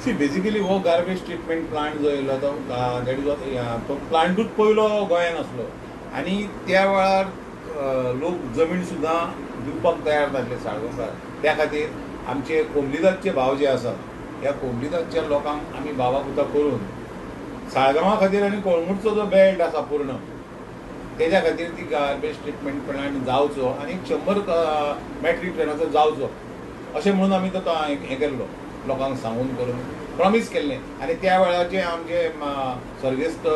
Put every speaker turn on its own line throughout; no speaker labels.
C, basically हो garbage treatment plant जो येयलो तो, that is, तो प्लांटूच पयलो गोंयान आसलो आनी त्या वेळार लोक जमीन सुद्दां दिवपाक तयार नासले साळगांवकार. त्या खातीर आमचे कोमलीदादचे भाव जे आसात, ह्या कोमलीदादच्या लोकांक आमी भावा पुता करून साळगांवा खातीर आनी कळंगूटचो जो बेल्ट आसा पूर्ण, तेज्या खातीर ती गार्बेज ट्रिटमेंट प्लांट जावचो आनी 100 मॅट्रीक टनाचो जावचो अशें म्हणून आमी तो हें केल्लो, लोकांक सांगून करून प्रॉमीस केल्लें. आनी त्या वेळाचे आमचे स्वर्गेस्त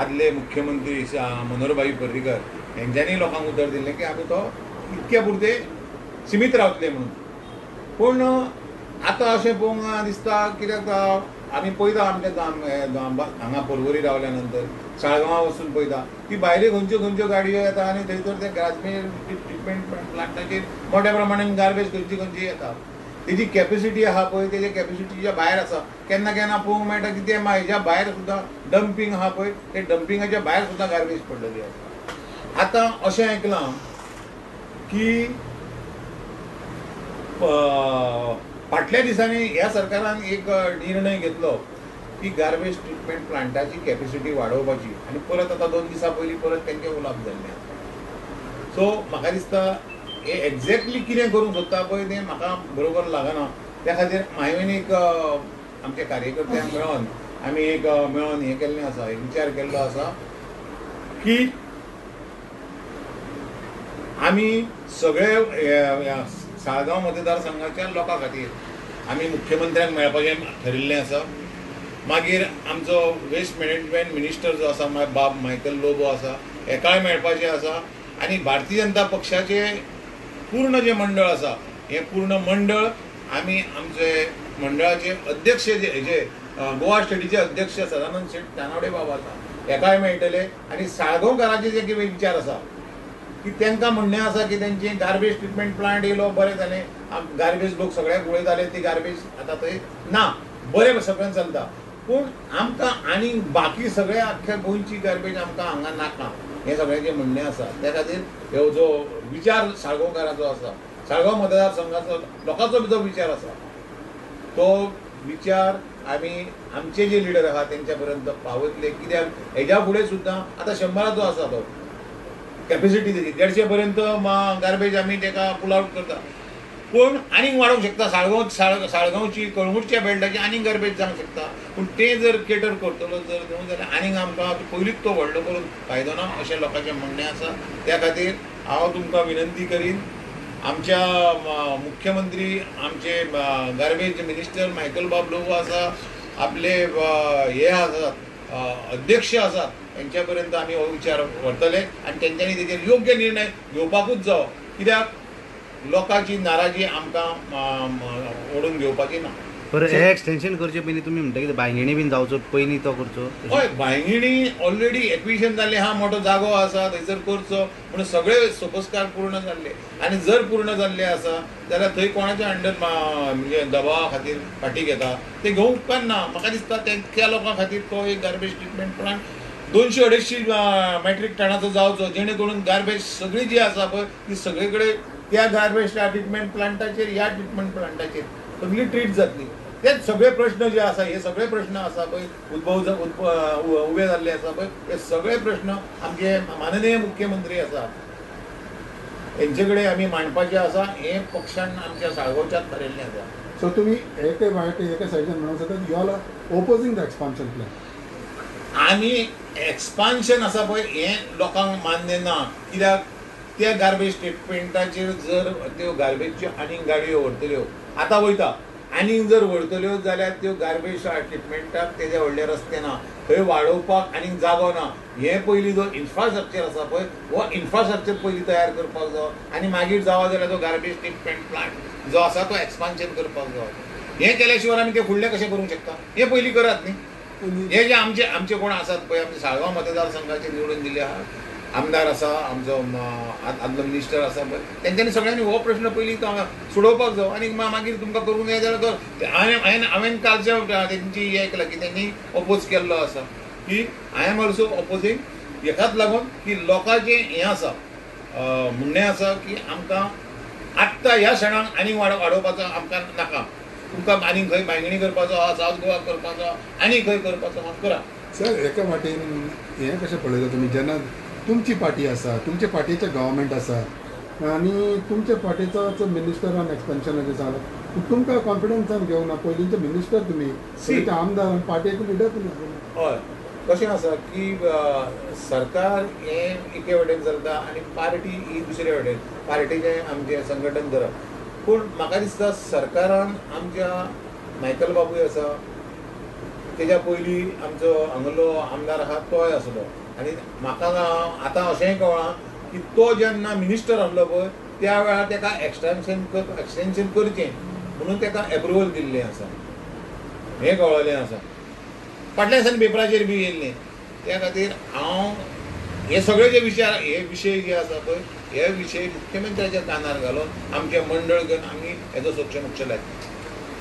आदले मुख्यमंत्री मनोहरभाई पर्रीकर हेंच्यांनी लोकांक उतर दिल्लें की आमी तो इतक्या पुरते सिमीत रावतले म्हणून. पूण आतां अशें पळोवंक दिसता, कित्याक आमी पळयता आमच्या हांगा पर्वरी रावल्या नंतर साळगांवां वचून पळयता की भायल्यो खंयच्यो खंयच्यो गाडयो येता आनी थंयसर ते गार्बेज ट्रिटमेंट प्लांटाचेर मोठ्या प्रमाणान गार्बेज खंयची खंयची येता. तेजी कॅपेसिटी आहा पळय, तेजे कॅपेसिटीच्या भायर आसा. केन्ना केन्ना पळोवंक मेळटा की ते हेज्या भायर सुद्दां डंपींग आहा पळय, ते डंपिंगाच्या भायर सुद्दां गार्बेज पडलेली आसा. आतां अशें आयकलां की फाटल्या दिसांनी ह्या सरकारान एक निर्णय घेतलो की गार्बेज ट्रिटमेंट प्लांटाची कॅपेसिटी वाडोवपाची आनी परत आतां 2 दिसां पयलीं परत तेंचे उलोवप जाल्लें आसा. सो म्हाका दिसता हे एक्झॅक्टली कितें करूंक सोदता पळय तें म्हाका बरोबर लागना. त्या खातीर हांवें एक आमच्या कार्यकर्त्यांक मेळोन आमी एक मेळोन हें केल्लें आसा, एक विचार केल्लो आसा की आमी सगळे साळगांव मतदारसंघाच्या लोकां खातीर आमी मुख्यमंत्र्यांक मेळपाचें ठरिल्लें आसा. मागीर आमचो वेस्ट मॅनेजमेंट मिनिस्टर जो आसा बाब मायकल लोबो आसा, हेकाय मेळपाचें आसा. आनी भारतीय जनता पक्षाचे पूर्ण जें मंडळ आसा, हें पूर्ण मंडळ आमी आमचे मंडळाचे अध्यक्ष जे हेजे गोवा स्टेटीचे अध्यक्ष सदानंद शेट तानावडे बाब आसा, हेकाय मेळटले. आनी साळगांवकाराचे जे कितें विचार आसा की तांकां म्हणणें आसा की तेंचे गार्बेज ट्रिटमेंट प्लांट येयलो, बरें जालें, गार्बेज लोक सगळ्याक उडयताले, ती गार्बेज आतां थंय ना, बरें सगळें चलता. पूण आमकां आनी बाकी सगळे आख्ख्या गोंयची गार्बेज आमकां हांगा नाका, हें सगळ्यांचें म्हणणें आसा. त्या खातीर हो जो विचार साळगांवकाराचो आसा, साळगांव मतदारसंघाचो लोकांचो जो विचार आसा, तो विचार आमी आमचे जे लिडर आहा तेंच्या पर्यंत पावयतले. कित्याक हेज्या फुडें सुद्दां आतां 100 आसा तो कॅपेसिटी तेजी, 150 पर्यंत गार्बेज आमी तेका पुल आवट करता, पूण आनीक वाडोवंक शकता. साळगांव साळगांवची कळंगूटच्या बेल्टाची आनीक गार्बेज जावंक शकता. पूण तें जर केटर करतलो जर न्हू जाल्यार आनीक आमकां पयलींच तो व्हडलो करून फायदो ना अशें लोकांचें म्हणणें आसा. त्या खातीर हांव तुमकां विनंती करीन, आमच्या मुख्यमंत्री आमचे गार्बेज मिनिस्टर मायकल बाब लोबो आसा, आपले हे आसात अध्यक्ष आसात, तेंच्या पर्यंत आमी हो विचार व्हरतले आनी तेंच्यांनी तेजेर योग्य निर्णय घेवपाकूच जावो. कित्याक लोकांची नाराजी आमकां ओडून घेवपाची ना.
बरं, हे एक्सटेन्शन करचे पयलीं तुमी म्हणटा कितें बांयगिणी बीन जावचो पयलीं तो करचो?
हय, बांयगिणी ऑलरेडी एक्विशन जाल्लें आहा, मोठो जागो आसा थंयसर करचो म्हणून सगळे सोपस्कार पूर्ण जाल्ले आनी जर पूर्ण जाल्ले आसा जाल्यार थंय कोणाच्या अंडर म्हणजे दबावा खातीर फाटीं घेता ते घेवंक उपकारना. म्हाका दिसता त्या लोकां खातीर तो एक गार्बेज ट्रिटमेंट प्लांट 200 250 मॅट्रीक टनाचो जावचो, जेणे करून गार्बेज सगळी जी आसा पळय ती सगळे कडेन त्या गार्बेज ट्रिटमेंट प्लांटाचेर ह्या ट्रिटमेंट प्लांटाचेर सगळी ट्रीट जातली. तेच सगळे प्रश्न जे आसा, हे सगळे प्रश्न आसा पळय उद्भव उबे जाल्ले आसा पळय, हे सगळे प्रश्न आमचे माननीय मुख्यमंत्री आसा हेंचे कडेन आमी मांडपाचे आसा. हे पक्षान आमच्या साळगांवच्यात थारयल्लें आसा.
सो तुमी एके वाटे एके सायडीन म्हणूंक शकता you all are opposing the expansion plan.
आमी एक्सपान्शन आसा पळय हें लोकांक मान्य ना, कित्याक त्या गार्बेज ट्रिटमेंटाचेर जर त्यो गार्बेजच्यो आनीक गाडयो व्हरतल्यो, आतां वयता आनीक जर व्हरतल्यो जाल्यार त्यो गार्बेज ट्रिटमेंटाक तेजे व्हडले रस्ते ना, थंय वाडोवपाक आनीक जागो ना. हें पयलीं जो इन्फ्रास्ट्रक्चर आसा पळय हो इन्फ्रास्ट्रक्चर पयलीं तयार करपाक जावो आनी मागीर जावो जाल्यार तो गार्बेज ट्रिटमेंट प्लांट जो आसा तो एक्सपान्शन करपाक जावो. हें केल्या शिवाय आमी तें फुडलें कशें करूंक शकता? हें पयलीं करात न्ही. हे जे आमचे आमचे कोण आसात पळय आमचे साळगांव मतदारसंघाचे निवडून दिल्ले आहा आमदार आसा, आमचो आदलो मिनिस्टर आसा पळय, तेंच्यांनी सगळ्यांनी हो प्रश्न पयलीं तो सोडोवपाक जावो आनी मागीर तुमकां करूंक जाय जाल्यार कर. हांवें कालच्या तेंची हें आयकलां की तेंणी ओपोज केल्लो आसा की I am also opposing, हेकाच लागून की लोकांचें हें आसा म्हणणें आसा की आमकां आत्तां ह्या क्षणाक आनीक वाडोवपाचो आमकां नाका. तुमकां आनीक खंय बांयगिणी करपाचो आहा, सावथ गोवा करपाचो आहा, आनी खंय करपाचो आहा करा.
सर, एका वाटेन हें कशें पळयता तुमी, जेन्ना तुमची पार्टी आसा, तुमच्या पार्टीचें गव्हर्मेंट आसा आनी तुमच्या पार्टीचो मिनिस्टर ऑन एक्सपेन्शनाचें सांगलां, पूण तुमकां कॉन्फिडन्सान घेवंक ना? पयलींचे मिनिस्टर तुमी, पयलींचे आमदार आनी पार्टीचे लिडर तुमी.
हय, कशें आसा की सरकार हें एके वटेन चलता आनी पार्टी ही दुसरे वटेन, पार्टीचें आमचें संघटन करप. पूण म्हाका दिसता सरकारान आमच्या मायकल बाबूय आसा, तेज्या पयलीं आमचो हांगलो आमदार आहा तोय आसलो, आनी म्हाका आतां अशेंय कळ्ळां की तो जेन्ना मिनिस्टर आसलो पळय त्या वेळार तेका एक्सटेन्शन करचें म्हणून तेका एप्रुवल दिल्लें आसा, हें कळ्ळें आसा. फाटल्या दिसांनी पेपराचेर बी येयल्लें. त्या खातीर हांव हे सगळे जे विचार, हे विशय जे आसा पळय, हे विशय मुख्यमंत्र्याच्या कानार घालून आमचें मंडळ घेवन आमी हेजो सोक्षमोक्ष लायतले.